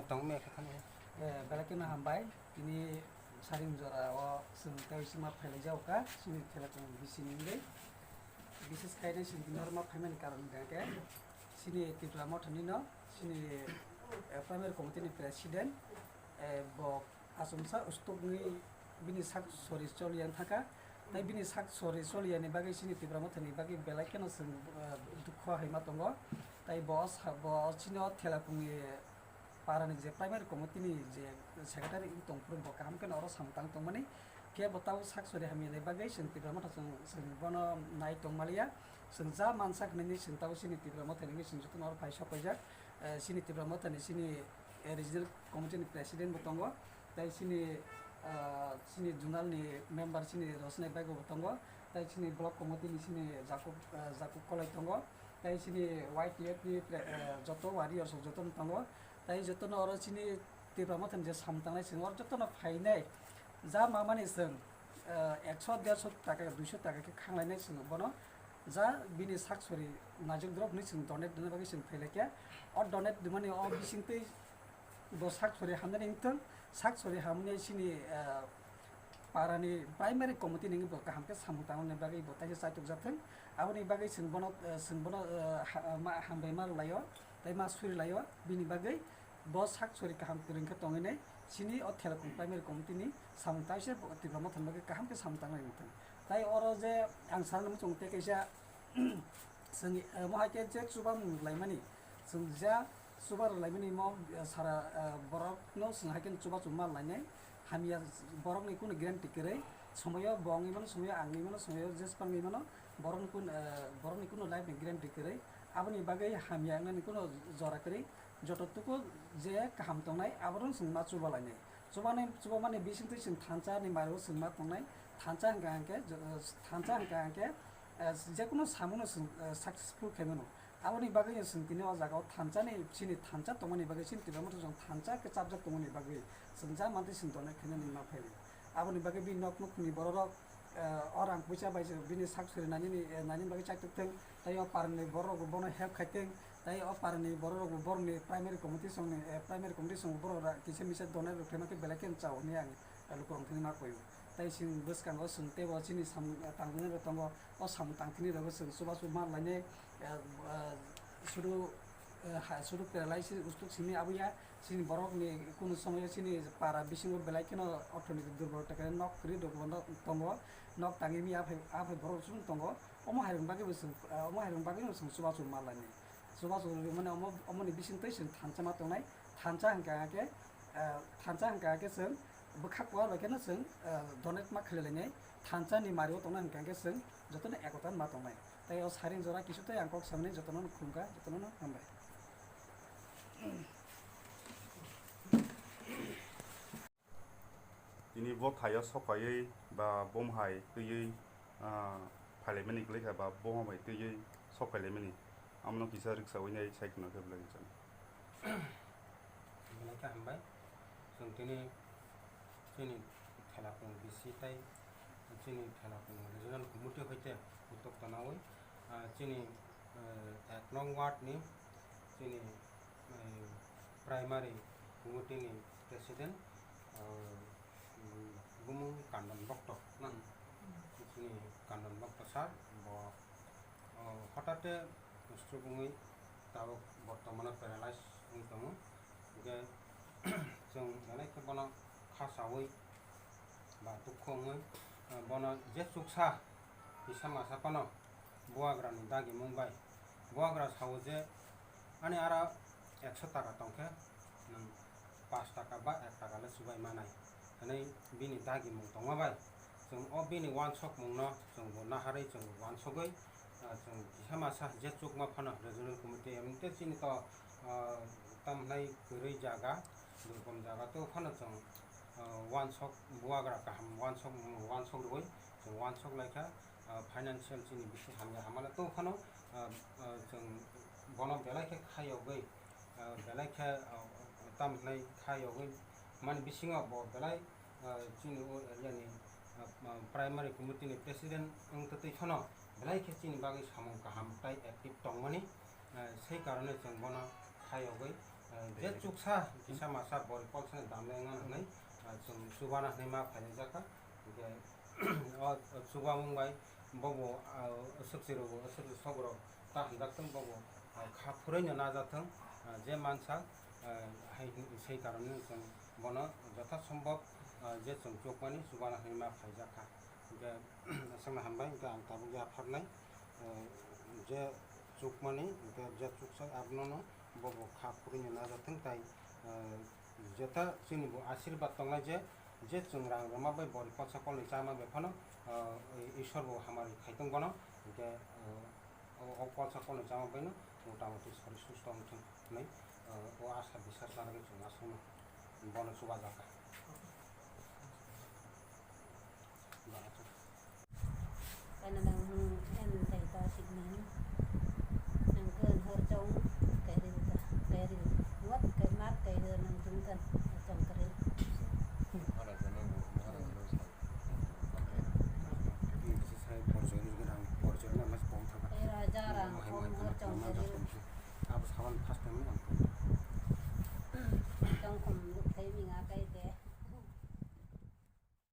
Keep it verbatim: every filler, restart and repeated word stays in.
Tong me kha thani. Eh, belai kheno hambai. Tini saring jora o chwng tei sima phailai jago kha, chini thela tong bisi ni wngwi. Bises khai nai chwng tini oro ma phaimani karon hwnkha khe, chini Tipra Motha ni no, chini, eh, primary committee ni president, eh, bo achomsa ustok wngwi bini sak sori choliya wngkha kha. Tei bini sak sori choliya ni bagwi chini Tipra Motha ni bagwi belai kheno chwng, eh, dukho hai ma tongo. Tei bo sa-, bo chini o thela kungni para ni je primary committee ni je secretary wng tong phuru bo kaham khe oro samung tang tongmani. Khe bo tabuk sak sori hamya ni bagwi chwng Tipra Motha chwng, chwng bono nai tong maliya. Chwng ja mansa hwnwi chwng tabuk chini Tipra Motha ni wngwi chwng jotono oro phai sok paijak. Eh, chini Tipra Motha ni chini, eh, regional committee ni president bo tongo. Tei chini, ah, chini zonal ni member chini Rosnai Bhai bo tongo. Tei chini block committee ni chini Jacob, ah, Jacob Kolai tongo. Tei chini Y T F ni pre-, eh, joto warriors rok joto no tongo. Tei joto no oro chini Tipra Motha ni je samung tangnai chwng oro joto no phainai. Ja mamani chwng, eh, ekso derso taka, duiso taka khe khanglainai chwng bono. Ja bini sak sori najwk drop hwnwi chwng donate rwna bagwi chwng phailai khe. O donate rwmani o bisingtwi bo sak sori hamnani wngthung, sak sori hamnai chini, eh, para ni primary committee ni bo kaham khe samung tangna bagwi bo taisa chaitok jathung. Aboni bagwi chwng bono, eh, chwng bono, eh, ha-, ma-, hambai ma rwlaio, tei ma surilaio, bini bagwi bo sak sori kaham kwrwng khe tongwi nai chini o Thelakung primary committee ni samung taisa bo Tipra Motha ni bagwi kaham khe samung tangnai wngthung. Tai oro je ang sana muchung tei kaisa chwng, eh, mo hai khe je chuba mung laimani, chwng ja chuba rwlaimani mo, eh, sara, eh, borokno chwng hai khe chubachu ma lainai. Hamya borokni kunu guarantee kwrwi, somoyo bo wngwi mano, somoyo ang wngwi mano, somoyo jespa wngwi mano, borokni kun-, eh, borokni kunu life ni guarantee kwrwi. Aboni bagwi hamya wngnani kunu jora kwrwi, joto tuku je kaham tongnai, aborokno chwng ma chuba lainai. Chubani, chubamani bisingtwi chwng thansa ni mario chwng ma tongnai. Thansa hwnkha hwnkhe, jo-, thansa hwnkha hwnkhe, eh, jekunu samungno chwng, eh, successful khaimano. Aboni bagwi chwng tini o jaga o thansa ni, chini thansa tongmani bagwi, chini Tipra Motha chwng thansa khe chapjak tongmani bagwi chwng ja mantwi chwng donate khainani ma phaio. Aboni bagwi bini nok nukhungni bororok, eh, o rang puisa bai se bini sak suri nani ni, eh, nani bagwi chaitok thung, tei o parni bororok bo bono help khai thung, tei o parni bororok bo borokni primary committee songni, eh, primary committee song borok ra kisa misa donate rok khaima khe belai khe chao hinwi ang, eh, lukurok thani ma koio. Tei chini bwskango chwng teibo chini samung, eh, tangmani rok tongo, o samung tangthini rokbo chwng chubachu ma lainai, eh, eh, sudu, eh, ha, sudu paralysis ustuk simi abuya, chini borokni kunu somoyo chini para bisingo belai kheno orthonoitik durbol, tei nok kwrwi rok bo tongo, nok tangwi mi aphai, aphai borok chwng tongo, omo hairok bagwi bo chwng, eh, omo hairok bagwi bo chwng chubachu ma lainai. Chubachu rwmani omo, omoni bisingtwi chwng thansa ma tongnai, thansa hwnkha khe, eh, thansa hwnkha khe chwng bwkhak kwar bai kheno chwng, eh, donate ma khlai lainai, thansa ni mario tongna hwnkha khe chwng jotono ekota ma tongnai. Tei o siren jora kisu tei ang kok samani jotono no khulumkha, jotono no hambai. Tini bo thaio sokaiwi ba bom hai twiwi, ah, phailaimani kwlai kha ba bom hai twiwi sokailaimani, amono kisa rwksaui nai sai khwna khe belai chana. Belai khe hambai. Chwng tini chini Thelakung B C tei chini Thelakung regional committee hoite utok tanaui, ah, chini, eh, ek nong ward ni chini, eh, primary committee ni president, ah, bumung Kandon Bokto na? Chini Kandon Bokto sir, bo, oh, hotate stroke wngwi tabuk bortomano paralyze wngwi tongo. Hwnkhe chwng belai khe bono kha saui ba dukhu wngwi, ah, bono je chuksa kisa masa phano buagrani dagimung bai buagra sao je ani aro ekso taka tongkhe nwng pash taka ba ek taka le chubai manai hwnwi bini dagimung tongma bai chwng o bini uansukmungno chwng bo naharwi chwng bo uansugwi, ah, chwng kisa masa je chukma phano regional committee, emte chini to, ah, tamhinai kwrwi jaga, durkom jaga to phano chwng, ah, uansuk buagra kaham uansuk, uansuk rwui chwng uansuk laikha. Ah, financial chini bisi hamya hamala tong phano, ah, ah, chwng bono belai khe khayogwi, ah, belai khe, ah, tamhinai khayogwi mani bisingo bo belai, ah, chini o area ni, ah, ah, primary committee ni president wng twi phano belai khe chini bagwi samung kaham tei active tongmani, ah, sei karone chwng bono khayogwi, Je chuksa kisa masa bori kolsani damle wngna hwnwi, ah, chwng chubana hwnwi ma phaijak kha. Hwnkhe o chubamung bai bobo, ah, aswk chwrwgo, aswk sokrok ta hamjak thung, bobo, ah, kha phurwino najak thung, ah, je mansa, ah, hai, sei karon chwng bono jotha sombhob, ah, je chwng chukmani chubana hwnwi ma phaijak kha. Hwnkhe aswkno hambai, hwnkhe ang tabuk yapharnai, ah, je chukmani, hwnkhe je chuksa abono bobo kha phurwino najak thung tai, ah, jeta chini bo asirwad tongnai je, je chwng rang rwma bai bori kolsa kolnwi chama bai phano, ah, Ishwar bo hamari khai tong bono, hwnkhe, ah, o, o kolsa kolnwi chama baino mota moti sori susto wng thung hwnwi, ah, o asa biswas lanagwi chwng aswkno bono chubajak kha. Kaina nang, hmm, en tai ta sik ni. Nang kun hor chong, kairi ta, kairi. Wat kai mat kai hor nang tung kan, chong kare. Maharaja nang, Maharaja nang sa. Ini bisa saya porsi ini juga nang porsi ini mas pom thang. Eh, raja rang, Mahai pom mahai hor chong mahai kare. Apa sawan pas temu yang